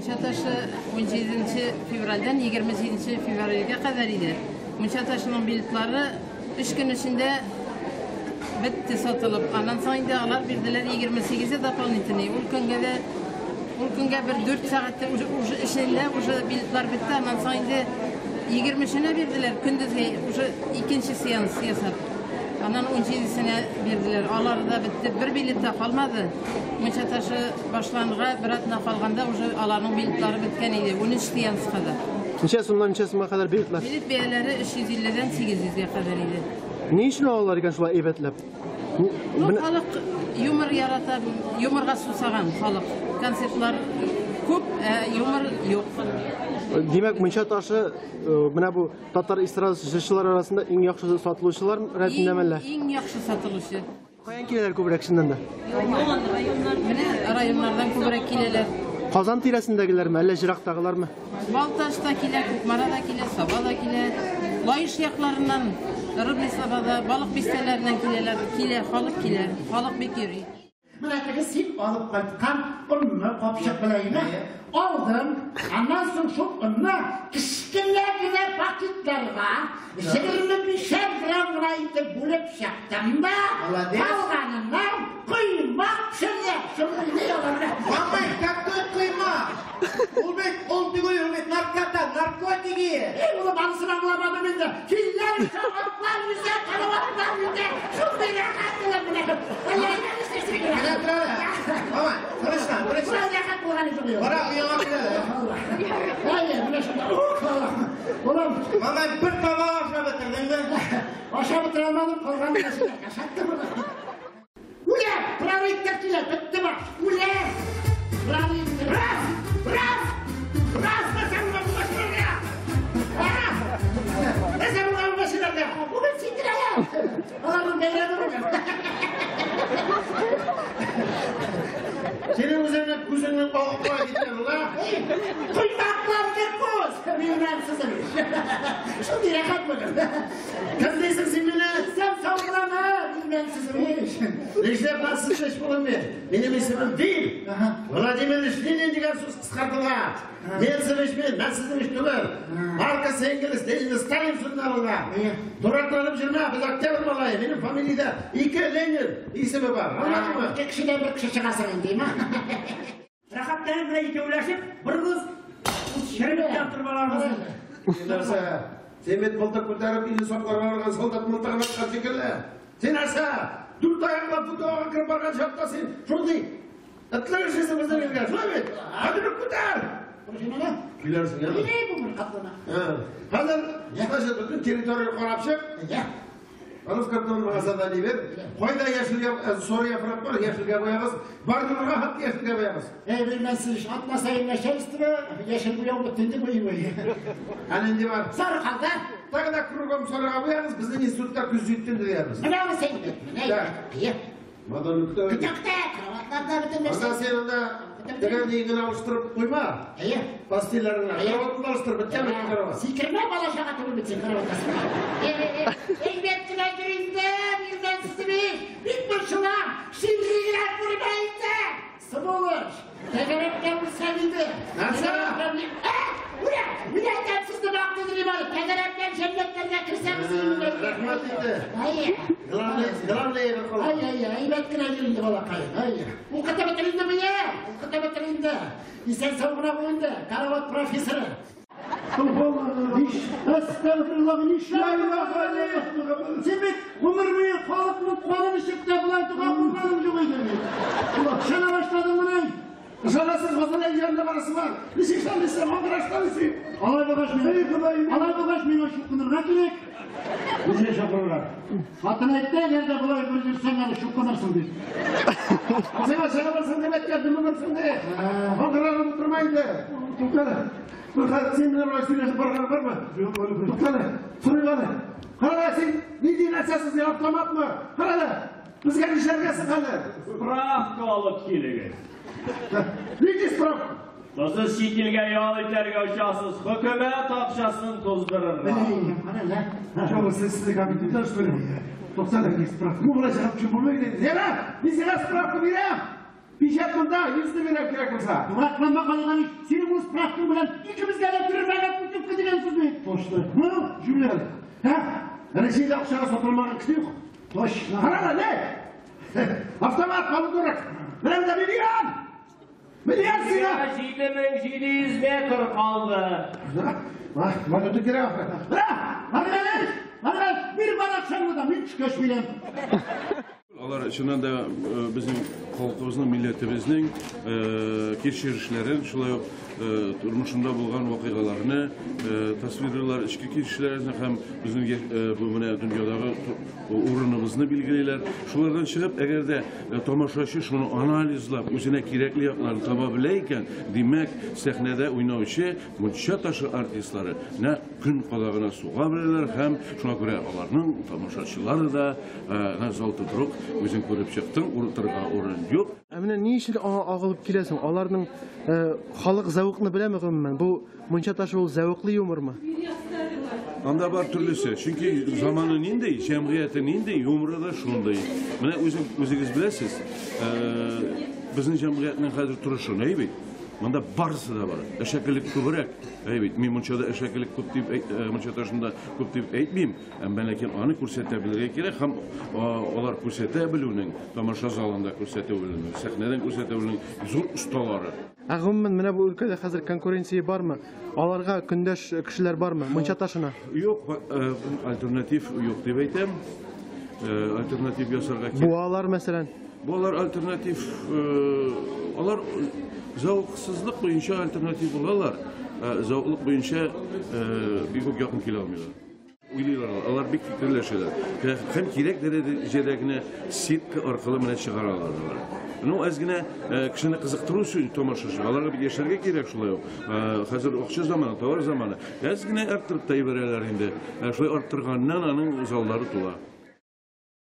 Мунча ташы 17 февральдән 27 февральгә кадәр иде. Мунча ташының билетлары 3 көн эчендә бетте сатылып. Аннан соң инде алар бирделәр 28-е дополнительный. Ул көнгә дә ул көнгә бер 4 сәгатьтә уже уже эчендә уже билетлар бетте. Аннан соң инде 23-енә бирделәр көндезге уже икенче сеанс ясап. Аннан 17-сенә бирделәр. Алар да бетте. Бер билет та калмады. Мунча ташы башланырга бер атна калганда уже аларның билетлары беткән иде. 13 сеанска да. Ничә сумнан ничә сумга кадәр билетлар? Билет бәяләре 350-дән 800-гә кадәр иде. Ни өчен алалар икән шулай әйбәтләп? Ну, халык юмор ярата, юморга сусаган халык. Концертлар күп, ә юмор юк. Димәк, мунча ташы менә бу татар эстрадасы җырчылар арасында иң яхшы сатылучылар рәтендә мәллә? Иң яхшы сатылучы. Каян киләләр күбрәк чыннан да? Менә районнардан күбрәк киләләр. Казан тирәсендәгеләрме, әллә җырактагылармы? Балтач та килә, Кукмара да килә, Саба да килә. Лаеш якларыннан, Рыбный Слобода, Балык бистәләреннән киләләр. Килә, халык килә. Халык бик йөри. Менә теге син алып кайткан онны капчык белән генә алдым. Аннан соң шул онны кечкенә генә пакетларга 25 грамм гына итеп бүлеп чыктым да, калганыннан коймак пешердем. Шуны ни аларга? Мамай, какой коймак? Ул бит ул түгел, ул бит наркота, наркотики. Эй, улым, анысын аңламадым инде. Филләр үсә, атлар үсә, караватлар үсә. Шундый рәхәт була менә. Менә тора. Мамай, тынычлан, тынычлан. Шулай рәхәт булган иде бу. Кара, уяңа килә. Әйе, менә шунда. Ух, Аллам. Улым, Мамай, бер табак ашап бетердеңме? ашап бетерә алмадым, калганын нәрсәгә ашаттым. Үлә, прорыв килә, бетте баш. Үлә. Прорыв. Раз, раз. Раз, нәрсә булган бу машинага? Нәрсә булган бу машинага? Бүген сикерәләр. Аларның бәйрәме бүген. Синең үзеңнең күзеңнең агы кая киткән ул, а? Коймаклар күз. Мин Шундый рәхәт бүген. Кем дисең син мине? Сән сау буламы? Билмәмсез. Нишләп мин сез булам мин? Минем исемем Вил. Владимир Ленин дигән сүз кыскартылган. Мен сез мин, мен сезнең иш түгел. Маркс, Энгельс, Ленин, Сталин сүзенә алынган. Дуракланып йөрмә, без Октябрь малае. Минем фамилиядә ике Ленин исеме бар. Аңладыңмы? Ике кешедән бер кеше чыгасың инде, ме? Рәхәтләнеп менә икәүләшеп, бер күз череп ятыр балабыз. Нәрсә? Син бит мылтык күтәреп илне сакларга барган солдат мылтыгын аткан шикелле. Син нәрсә? Дүрт аяклап футболга кереп барган чакта син шундый этлек эшлисең безнең илгә, шулай бит? Хәзер үк күтәр! Пружинаны? Киләрсең, яме? Килә бу бер катлана. Хәзер, значит, бөтен территория карап чык. Рус картон миңа задание бир. Кайда яшел соры яфрак бар, яшелгә буягыз. Бордюрга хат яшелгә буягыз. Эй, белмәсез, атна саен начальство яшел буяу бетте инде буй. Ә нинди бар? Сары калды. Тогда кругом сарыга буягыз, безнең институтта күз җитте диярбез. Менә аны син бит, менә. Да. Мадонлыкта. Көтәктә, кроватларда бөтен нәрсә. Анда син анда дигән нигенә алыштырып куйма. Әйе. Постельләреңне, кроватыңны алыштырып беткән бит кровать. Сикермә бала чага түгел бит син кроватка. Әйбәт кенә йөр инде, бирмәсез бит. Бик борчылам, ширле генә күрмә инде. Сволочь! Тәгәрәпкә үлсәң инде. Нәрсә? Менә, менә тәмсезне мактадыр әле. Тәгәрәпкән җәннәтләргә керсәгез инде. Рәхмәт инде. Әйе. Главное, главное бер кол. Ай, ай, әйбәт кенә йөр инде, балакай. Ай. Укытып бетер инде мине. Укытып бетер инде. Исән сау гына бул инде. Карават профессоры. Син бит гомер буе халыкның канын эчеп тә болай дога кылганың юк иде бит. Ышана башладың мени? Ышанасың, Газраил янында барасы бар. Ничек ышанмыйсың, Маңгыраштан син. Алай булгач миңа, алай булгач миңа чукынырга кирәк. Ничек чукынырга? Хатын әйтте, әгәр дә болай бер йөрсәң әле чукынырсың дип. Сиңа чыгабырсың дип әйткән, дөмегерсең ди. Маңгыранып утырма инде. Туктале. Бер хәл син белән болай сөйләшеп барган бармы? Туктале. Сорыйк әле. Кара син нинди нәрсәсез, автоматмы? Кара әле. Безгә нишләргә соң хәзер? Справка алып килегез. Нинди справка? Сез чит илгә ял итәргә очасыз, хөкүмәт акчасын туздырырга. Что, следственный комитет, что ли? Туктале, справка. Бу болай чыгып чүп булмый инде. Зира, мин сиңа справка бирәм. Пичәт монда, 100 бирәм кирәк булса. Дурак калган, синең бу справкаң белән икебезгә дә төрмәгә путевка дигән сүз бит. Точно. Ну, җүләр. Һә? Россиядә акчага сатылмаган кеше юк. Точно. Кара әле. Автомат полудурок. Менә монда миллион. Миллион сиңа. 7700 метр калды. Валюта кирәк. Менә, Маргалеш, Маргалеш, бир бана акчаңны да, мин төшкәч бирәм. Алар чыннан да безнең халкыбызның, милләтебезнең кичерешләрен, шулай ук тормышында булган вакыйгаларны тасвирлыйлар, эчке кичерешләрне һәм безнең бу менә дөньядагы урыныбызны билгелиләр. Шулардан чыгып, әгәр дә тамашачы шуны анализлап, үзенә кирәкле якларын таба белә икән, димәк, сәхнәдә уйнаучы мунча ташы артистлары нә көн кадагына суга беләләр һәм шуңа күрә аларның тамашачылары да зал тутырук үзең күреп чыктың, утырырга урын юк. Ә менә ни өчен аңа агылып киләсең? Аларның халык зәвыкны беләме гомумән? Бу мунча ташы ул зәвыклы юмормы? Анда бар төрлесе. Чөнки заманы нинди, җәмгыяте нинди, юморы да шундый. Менә үзегез беләсез, безнең җәмгыятьнең хәзер торышы ни бит? Монда барысы да бар. Әшәкелек күбрәк. Әй бит, мин мунчада әшәкелек күп дип, мунча ташында күп дип әйтмим. Әмма ләкин аны күрсәтә белергә кирәк һәм алар күрсәтә белүнең, тамаша залында күрсәтә белүнең, сәхнәдән күрсәтә белүнең зур осталары. Ә гомумән менә бу өлкәдә хәзер конкуренция бармы? Аларга көндәш кешеләр бармы? Мунча ташына? Юк, альтернатив юк дип әйтәм. Альтернатив ясарга кирәк. Буалар мәсәлән. Буалар альтернатив, алар зәвыксызлык буенча альтернатив булалар, зәвыклык буенча бик үк якын килә алмыйлар. Уйлыйлар, алар бик фикерләшәләр. Һәм кирәк дәрәҗәдә генә сетка аркылы менә чыгаралар алар. Ну, әз генә кешене кызыктыру өчен тамашачы, аларга бит яшәргә кирәк шулай ук. Хәзер акча заманы, товар заманы. Әз генә арттырып та җибәрәләр инде. Шулай арттырганнан аның заллары тула.